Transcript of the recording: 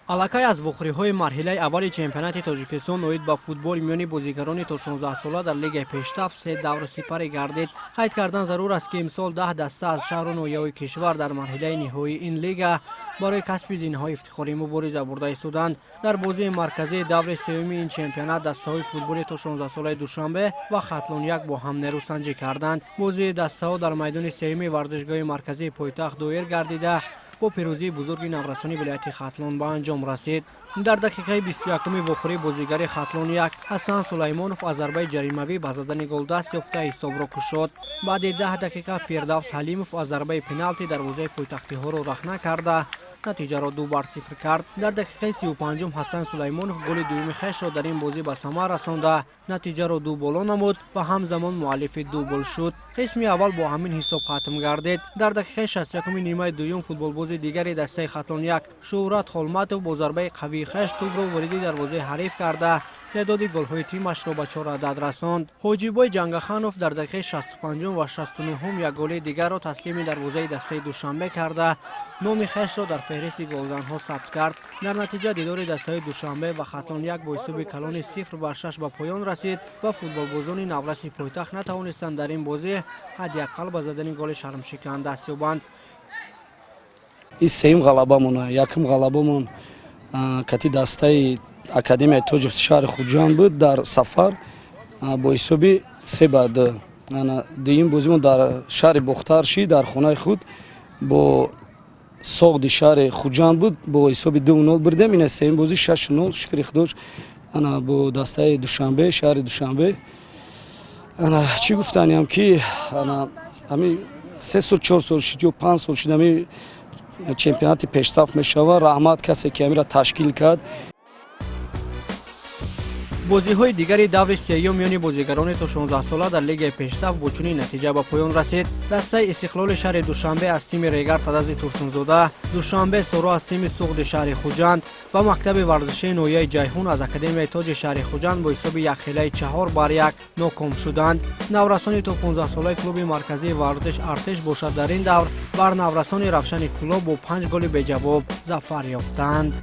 Аллакай аз вохӯриҳои марҳилаи аввали чемпионати Тоҷикистон оид ба футболи миёни бозигарони то 16сола дар лигаи пешсаф се давр сипарӣ гардид. Қайд кардан зарур аст, ки имсол 10 даста аз шаҳру ноҳияҳои кишвар дар марҳилаи ниҳоии ин лига барои касби зинаҳои ифтихорӣ мубориза бурда истоданд. Дар бозии марказии даври сеюми ин чемпионат дастаҳои футболи то 16солаи Душанбе ва Хатлон 1 бо ҳам нерӯсанҷӣ карданд. Бозии дастаҳо дар майдони сеюми варзишгоҳи марказии пойтахт доир гардида, бо пирӯзии бузурги наврасони вилояти Хатлон ба анҷом расид. Дар дақиқаи 21-уми вохӯрӣ бозигари Хатлон 1 Ҳасан Сулаймонов аз зарбаи ҷаримавӣ ба задани гол даст ёфта, ҳисобро кушод. Баъди 10 дақиқа Фирдавс Ҳалимов аз зарбаи пеналти дарвозаи пойтахтиҳоро рахна карда, натиҷаро 2-0 кард. Дар дақиқаи 35-ум Ҳасан Сулаймонов голи дуюми хешро дар ин бозӣ ба самар расонда, натиҷаро ду боло намуд ва ҳамзамон муаллифи ду гол шуд. Қисми аввал бо ҳамин ҳисоб хатм гардид. Дар дақиқаи 61-уми нимаи дуюм футболбози дигари дастаи Хатлон 1 Шӯҳрат Холматов бо зарбаи қавии хеш тӯбро вориди дарвозаи ҳариф карда, теъдоди голҳои тимашро ба чор адад расонд. Ҳоҷибой Ҷангаханов дар дақиқаи 65-ум ва 69-ум як голи дигарро таслими дарвозаи дастаи Душанбе карда, номи хешро дар феҳристи голзанҳо сабт кард. Дар натиҷа дидори дастаҳои Душанбе ва Хатлон 1 бо ҳисоби калони 0-6 ба поён расид ва футболбозони навраси пойтахт натавонистанд дар ин бозӣ ҳадди ақал ба задани голи шармшикан даст ёбанд. Ин сеюм ғалабамон. Якум ғалабамон кати дастаи академияи Тоҷи шаҳри Хуҷанд буд, дар сафар бо ҳисоби 3-2. Дуюм бозимон дар шаҳри Бохтар шид, дар хонаи худ бо Соғди шаҳри Хуҷанд буд, бо ҳисоби 2-0 бурдем. Ина сеюм бозӣ 6-0, шукри худош, ана бо дастаи Душанбе, шаҳри Душанбе. Ана чӣ гуфтаниям, ки ана ҳами 3 сол, 4 сол шид ё 5 сол шид, ҳами чемпионати пешсаф мешавад. Раҳмат касе ки ҳамира ташкил кард. Бозиҳои дигари даври сеюм миёни бозигарони то 16сола дар лигаи пешсаф бо чунин натиҷа ба поён расид: дастаи Истиқлоли шаҳри Душанбе аз тими Регар Тадази Турсунзода, Душанбе Соро аз тими Суғди шаҳри Хуҷанд ва мактаби варзишии ноҳияи Ҷайҳун аз академияи Тоҷи шаҳри Хуҷанд бо ҳисоби якхелаи 4-1 ноком шуданд. Наврасони то 15солаи клуби марказии варзиш Артеш бошад, дар ин давр бар наврасони Равшани Кӯлоб бо панҷ голи беҷавоб зафар ёфтанд.